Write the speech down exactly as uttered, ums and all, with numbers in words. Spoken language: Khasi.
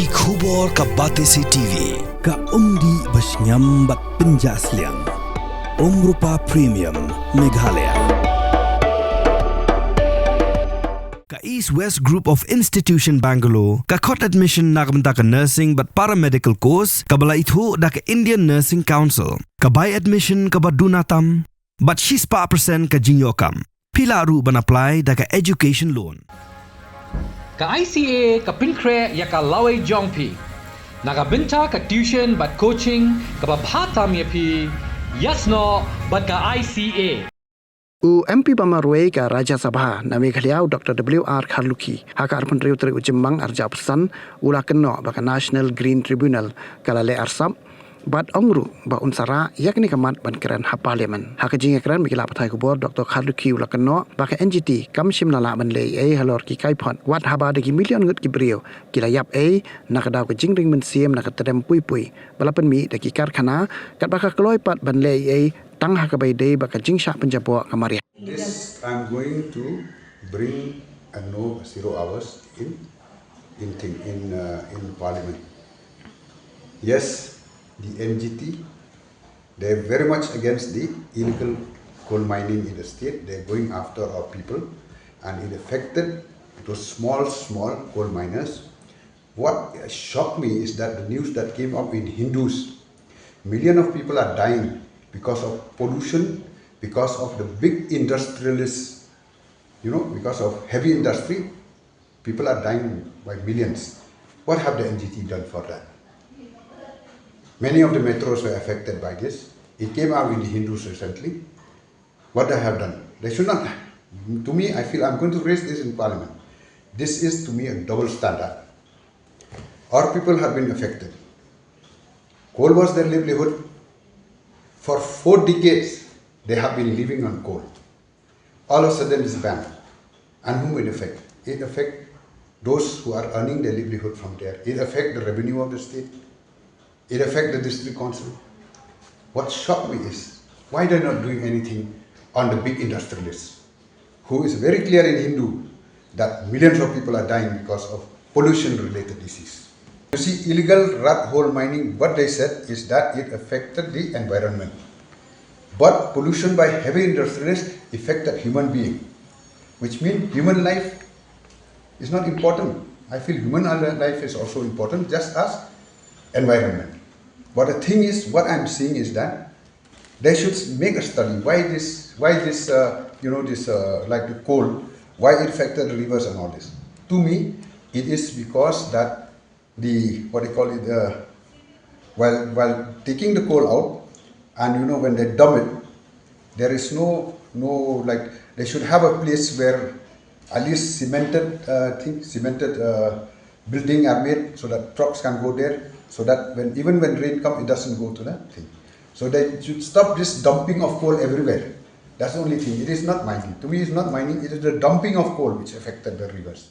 Ki khubor ka Batesi T V, ka umdih ba shngiam bad pynjah sliang. Umrupa Premium, Meghalaya. Ka East West Group of Institution Bangalore, ka khot admission na ka bynta ka nursing bad paramedical course, kaba la ithuh da ka Indian Nursing Council, ka bai admission kaba duna tam, bad shispah percent ka jingïoh kam. Phi lah ruh ban apply da ka education loan. Ka I C A ka pynkhreh ïa ka lawei jong phi na ka bynta ka tuition bad coaching kaba bha tam ïa phi, ïasnoh bad ka I C A. U M P ba marwei ka Rajya Sabha na Meghalaya, u Doctor W R Kharlukhi, ha ka arphew hynriew tarik u Jymmang arhajar arphew san, u la kynnoh ba ka National Green Tribunal ka la leh arsap, bad ong ruh ba un sa rah ïa kane ka mat ban kren ha Parliament. Ha ka jingïakren bad ki lad pathai khubor, Doctor Kharlukhi u la kynnoh ba ka N G T kam shym la lah ban leh ei ei halor ki kaiphod, wat haba da ki million ngut ki briew ki la ïap ei na ka daw ka jingring mynsiem na ka tdem pui pui ba la pynmih da ki karkhana, katba ka kloi pat ban leh ei ei tang ha kaba ïadei bad ka jingshah pynjaboh ka mariang. This, I'm going to bring a no zero hours in, in thing, in, uh, in Parliament. Yes, the N G T, they're very much against the illegal coal mining in the state. They're going after our people, and it affected those small, small coal miners. What shocked me is that the news that came up in Hindus, million of people are dying because of pollution, because of the big industrialists, you know, because of heavy industry, people are dying by millions. What have the N G T done for that? Many of the metros were affected by this. It came out in the Hindus recently. What they have done? They should not. To me, I feel I'm going to raise this in Parliament. This is, to me, a double standard. Our people have been affected. Coal was their livelihood. For four decades, they have been living on coal. All of a sudden, it's banned. And whom it affect? It affect those who are earning their livelihood from there. It affect the revenue of the state. It affect the district council. What shocked me is why they're not doing anything on the big industrialists, who is very clear in Hindu that millions of people are dying because of pollution-related disease. You see, illegal rat hole mining, what they said is that it affected the environment. But pollution by heavy industrialists affected human being, which means human life is not important. I feel human life is also important, just as environment. But the thing is, what I'm seeing is that they should make a study why this, why this, uh, you know, this, uh, like the coal, why it affected the rivers and all this. To me, it is because that the, what do you call it, uh, while, while taking the coal out, and, you know, when they dump it, there is no, no, like, they should have a place where at least cemented, uh, thing, cemented, uh, building are made so that trucks can go there, so that when, even when rain come, it doesn't go to the thing. So they should stop this dumping of coal everywhere. That's the only thing. It is not mining. To me, it's not mining. It is the dumping of coal which affected the rivers.